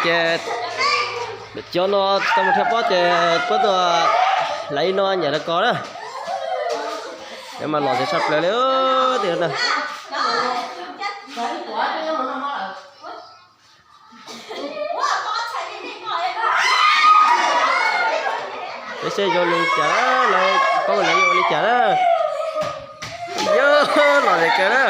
Ces cov no tau mus rhais pob ces puab tuaj hlais no nyiam rau koj na. Cov mas lom zem tshaj plaws li tiag na. Peb saib zoo li cas, lawv paub lawv yuav ua li cas na. Yog lom zem kawg na.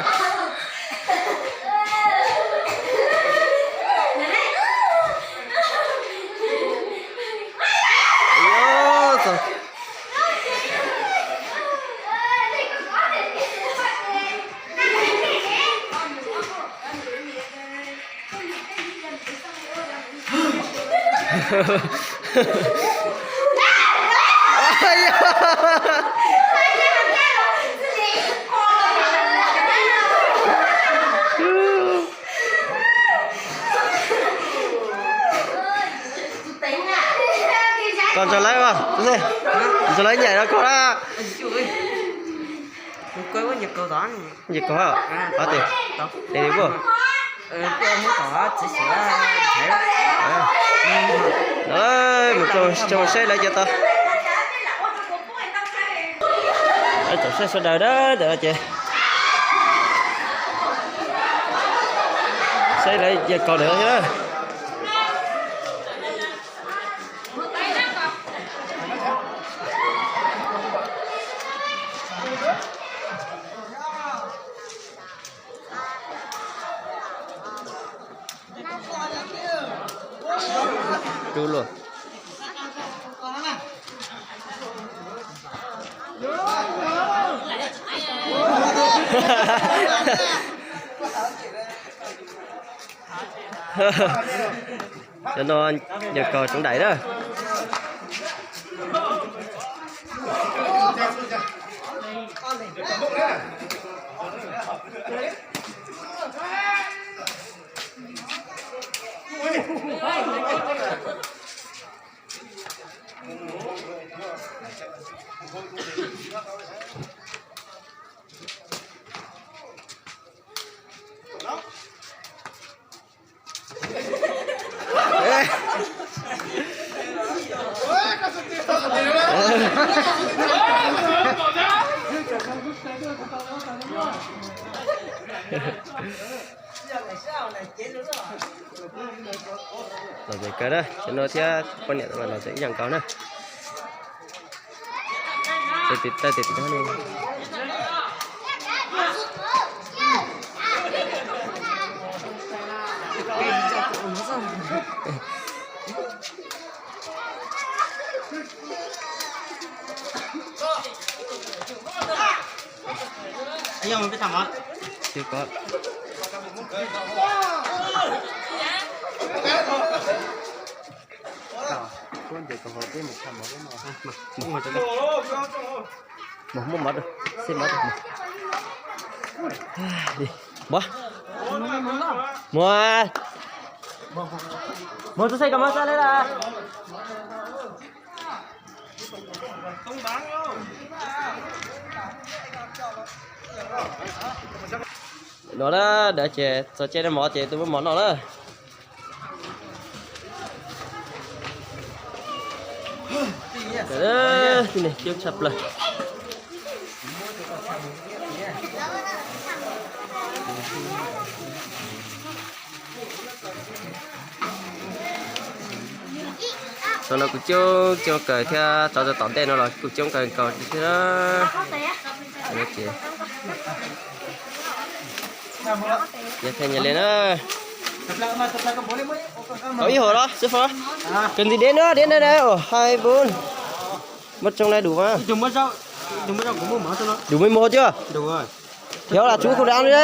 Koj nrog lawv, nrog lawv nyiam rau koj na. Nyiam koj, ua, mus saib lawv ces tau. Tau saib sawv daws na, ntawm no ces saib lawv ces kaus ntawm no thiab na. Rub luaj. Cov no yog kaus tsoom daim na. Lom zem kawg na, cov no thiab poj niam lom zem ib yam nkaus na. Tsis ko. Mus muab mov rau, xib mov rau. Muab. Muab. Muab tub xej koj muab xab leb lawm. No na, dav ces txog caij noj mov ces tuaj muab mov noj na. Tib neeg coob tshaj plaws. Txog no kuj coob coob kawg thiab, txog rau tom ntej no los kuj coob kawg nkaus thiab na. Nyias thaij nyias li na. Tau ib hom los xib fwb, kawg ntxim deb na, deb na, ua hai pub. Muab tsoo lai dum mas. Dum me mos thiab. Thiab lam tsub khau dab li.